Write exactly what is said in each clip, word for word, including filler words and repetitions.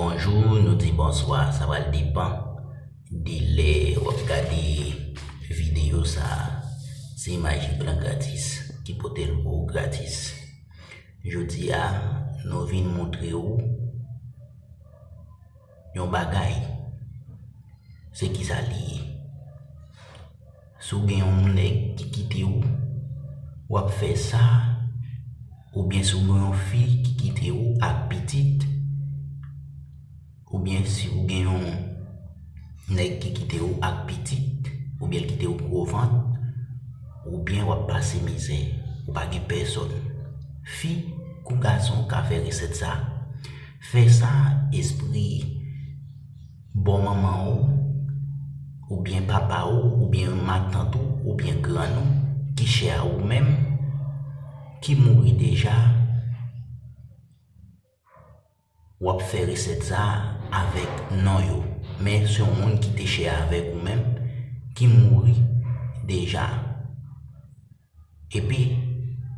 Bonjou, nou di bonswa, sa pral depann de lè w ap gade videyo sa a. Se Imaj Plan Gratis ki pote l pou ou gratis. Jodi a, nou vin montre w yon bagay. Se kisa li ye? Si w gen yon nèg ki kite w, w ap fè sa, oubyen si w gen yon fi ki kite w ak pitit, oubyen si w gen yon nèg ki kite w ak pitit, oubyen l kite w gwo vant, oubyen w ap pase mizè, ou pa gen pèsòn. Fi kou gason ka fè resèt sa. Fè sa, espri bò manman w, oubyen papa w, oubyen matant ou, oubyen grann ou, ki chè a ou menm, ki mouri deja, w ap fè resèt sa a avèk non yo. Men se yon moun ki te chè avèk ou menm, ki mouri deja. Epi,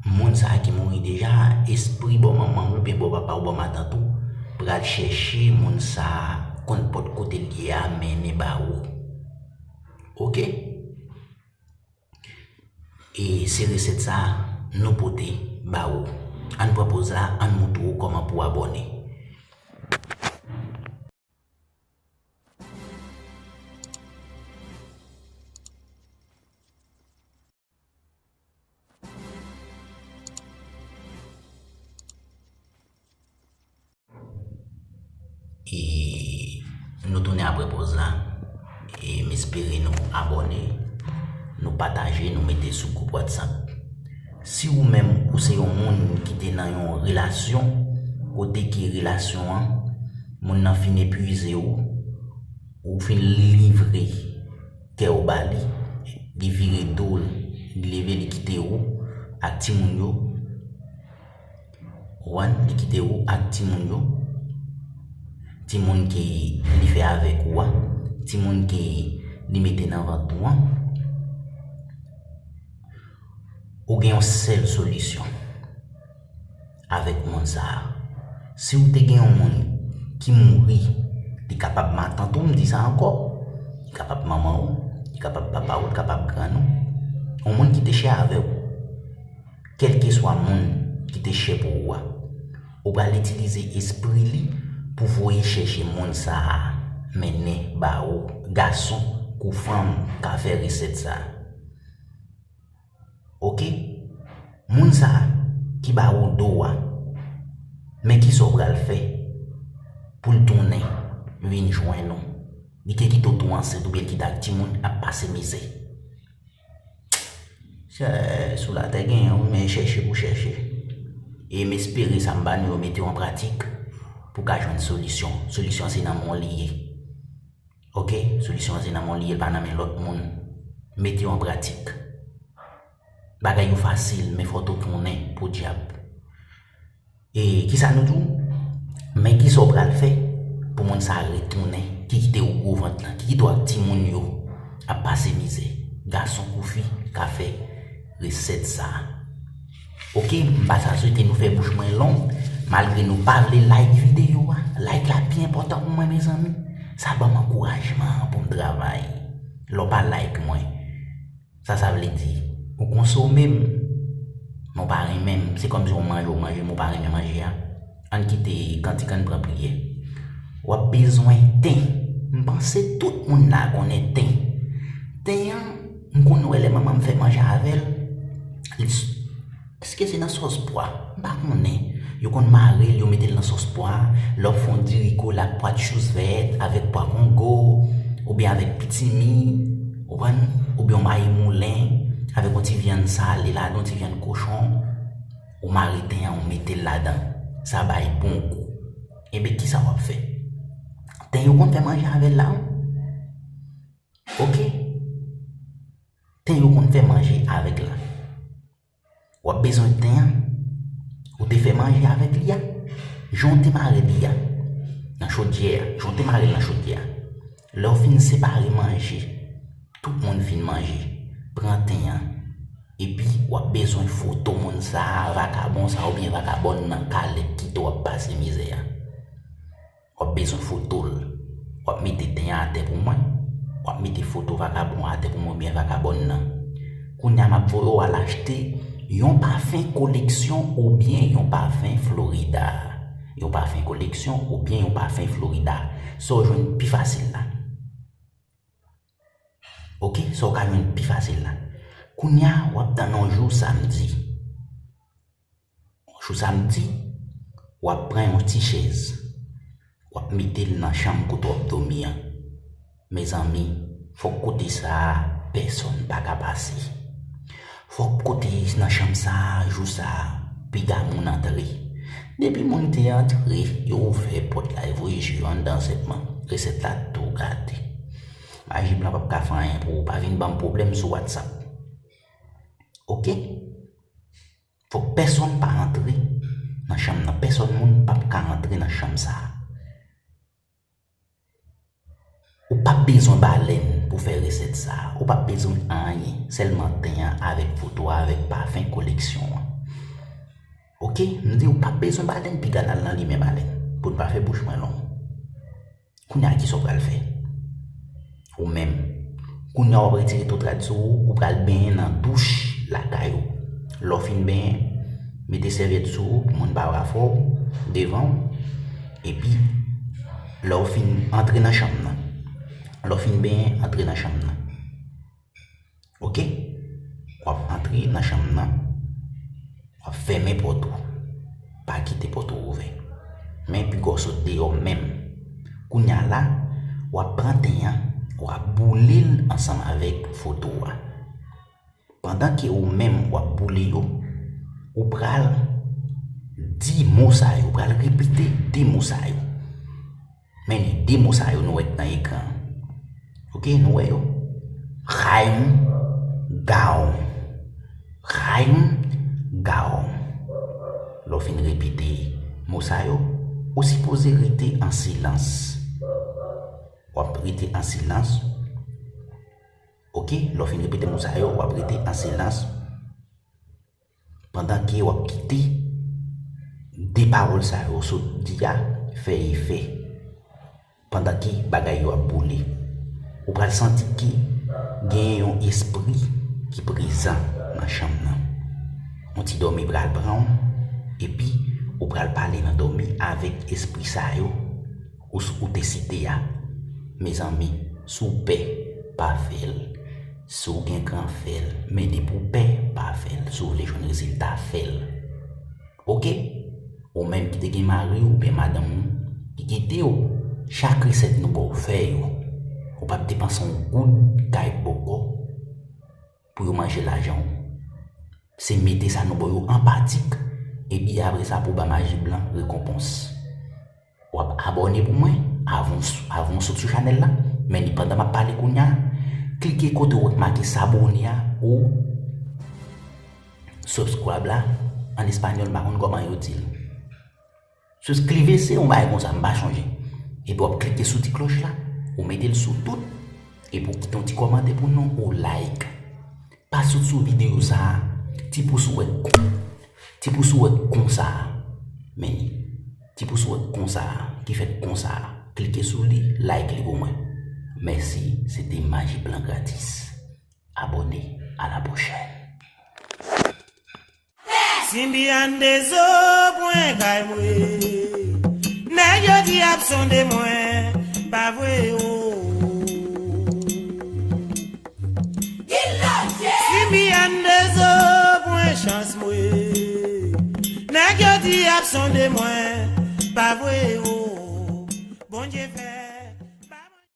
moun sa a ki mouri deja a, espri bò manman w oubyen bò papa w, bò matant ou, pral chèche moun sa a, konn pòt kote l ye a, mennen ba ou. Oke? E se resèt sa a nou pote ba ou. Ann pran poz la, ann montre w kòman pou w abòne. E nou tounen apre pòz la. E m espere nou abòne, nou pataje, nou mete sou gwoup WhatsApp. Si ou menm ou se yon moun ki te nan yon relasyon, kote ke relasyon an, moun nan fin epuize w, ou fin livre kè w ba li, li vire do l, li leve, li kite w ak timoun yo, ou konprann, li kite w ak timoun yo, timoun ke li fè avèk ou a, timoun ke li mete nan vant ou an, ou gen yon sèl solisyon avèk moun sa a. Si w te gen yon moun ki mouri, li kapab matant ou, m di sa ankò, li kapab manman w, li kapab papa w, li kapab grann ou, yon moun ki te chè avè w, kèlkeswa moun ki te chè pou ou a, ou pral itilize espri li pou voye chèche moun sa a, mennen ba ou, gason kou fanm ka fè resèt sa a. Oke? Moun sa a ki ba ou do a, men kisa w pral fè pou l tounen vin jwenn ou? Li te kite w tou ansent oubyen l kite ak timoun ap pase mizè. Chè, sou latè genyen wi, men chèche pou chèche. E m espere sa m ba nou yo mete yo an pratik pou w ka jwenn solisyon. Solisyon se nan men w li ye. Oke? Solisyon an se nan men w li ye, l pa nan men lòt moun. Mete yo an pratik. Bagay yo fasil, men fò w tou tounen, podyab. E kisa nou di w? Men kisa w pral fè pou moun sa a retounen, ki kite w gwo vant lan, ki kite w ak timoun yo ap pase mizè? Gason kou fi ka fè resèt sa a. Oke, m pa ta swete nou fè bouch mwen long, malgre nou pa vle like videyo a. Like la pi enpòtan pou mwen, mezanmi. Sa ban m ankourajman pou m travay. Lè w pa like mwen, sa sa vle di? Ou konsome m, men w pa renmen m. Se kòmsi w manje, w manje m, ou pa renmen manje a. Ann kite kantik, ann pran priyè. W ap bezwen ten. M panse tout moun la konnen ten. Ten an, m konn wè lè manman m fè manje avè l, li s-, èske se nan sòs pwa? M pa konnen. Yo konn mare l, yo mete l nan sòs pwa. Lè w ap fè yon diri kola ak pwa tchous vèt, avèk pwa kongo, oubyen avèk pitimi, ou konprann? Oubyen yon mayi moulen, avèk yon ti vyann sale ladan, yon ti vyann kochon. Ou mare ten an, ou mete l ladan. Sa bay bon gou. Ebyen, kisa w ap fè? Ten yo konn fè manje avè l la, wi. Oke? Ten yo konn fè manje avèk la. W ap bezwen ten an. Ou te fè manje avèk li a. Jan w te mare li a nan chodyè a. Jan w te mare l nan chodyè a. Lè w fin separe manje, tout moun fin manje, pran ten an. Epi, w ap bezwen foto moun sa a, vakabon sa a, oubyen vakabòn nan, kalèt kite w ap pase mizè a. W ap bezwen foto l. W ap mete ten an atè pou mwen. W ap mete foto vakabon an atè pou mwen oubyen vakabòn nan. Kounye a m ap voye w al achte yon pafen koleksyon oubyen yon pafen Florida. Yon pafen koleksyon oubyen yon pafen Florida. Sa w jwenn pi fasil la. Oke, sa w ka jwenn pi fasil la. Kounye a, w ap tann yon jou samdi. Jou samdi, w ap pran yon ti chèz. W ap mete l nan chanm kote w ap dòmi an. Mezanmi, fòk kote sa a, pèsonn pa ka pase. Fòk kote nan chanm sa a, jou sa a, piga moun antre. Depi moun te antre, yo ouvè pòt la, yo voye je yo anndan sèlman. Resèt la tou gate. Maji blan p ap ka fè anyen pou ou. Pa vin ban m pwoblèm sou WhatsApp. Oke? Fòk pèsonn pa antre nan chanm nan. Pèsonn moun p ap ka antre nan chanm sa a. Ou p ap bezwen balèn pou fè resèt sa a. Ou p ap bezwen anyen. Sèlman ten an avèk foto a, avèk pafen koleksyon an. Oke? M di ou p ap bezwen balèn, piga n al nan limen balèn. Pou n pa fè bouch mwen long. Kounye a, kisa w pral fè? Ou menm. Kounye a, w ap retire tout rad sou ou, ou pral benyen nan douch lakay ou. Lè w fin benyen, mete sèvyèt sou ou, pou moun pa wafè w, devan w. Epi, lè w fin antre nan chanm nan. Lè w fin benyen, antre nan chanm nan. Oke? W ap antre nan chanm nan. W ap fèmen pòt ou. Pa kite pòt ou ouvè. Men piga w sot deyò menm. Kounye a la, w ap pran ten an, w ap boule l ansanm avèk foto a. Pandan ke ou menm w ap boule yo, ou pral di mo sa yo, ou pral repete de mo sa yo. Men li de mo sa yo nou wè k nan ekran an. Oke, nou wè yo. Raym Gaon. Raym Gaon. Lè w fin repete mo sa yo, ou sipoze rete an silans. W ap rete an silans. Oke, lè w fin repete mo sa yo, w ap rete an silans. Pandan ke w ap kite de pawòl sa yo sot di a fè efè, pandan ke bagay yo ap boule, ou pral santi ke gen yon espri ki prezan nan chanm nan. Yon ti dòmi pral pran w, epi ou pral pale nan dòmi avèk espri sa yo ou, ou te site a. Mezanmi, si w pè, pa fè l. Si w gen kran, fè l. Men depi w pè, pa fè l. Si w vle jwenn rezilta, fè l. Oke? Ou menm ki te gen mari w oubyen madanm ou ki kite w, chak resèt nou ba w, fè yo. Ou p ap depanse yon goud kay bòkò pou yo manje lajan w. Se mete sa nou ba yo an pratik, epi apre sa pou w ba maji blan rekonpans. W ap abòne pou mwen avan, avan w sot sou chanèl la. Men ni pandan m ap pale kounye a, klike kote w wè k make s'abonner a ou subscribe la, an espanyòl, m pa konn kòman yo di l. Suscríbete, yon bagay konsa, m pa chonje. Epi w ap klike sou ti klòch la, ou mete l sou tout, epi w kite yon ti kòmantè pou nou, ou like. Pa sot sou videyo sa a, ti pous ou wè k kon-, ti pous ou wè k konsa a. Men li. Ti pous ou wè k konsa a, ki fèt konsa a. Klike sou li, like li pou mwen. Mèsi, se te Maji Blan Gratis. Abòne, à la prochaine. Simbi an de zo pwen kay mwe. Nèg yo di ap sonde mwen, pa vre o. Simbi an de zo pwen chans mwe. Nèg yo di ap sonde mwen, pa vre o. Bondye fè.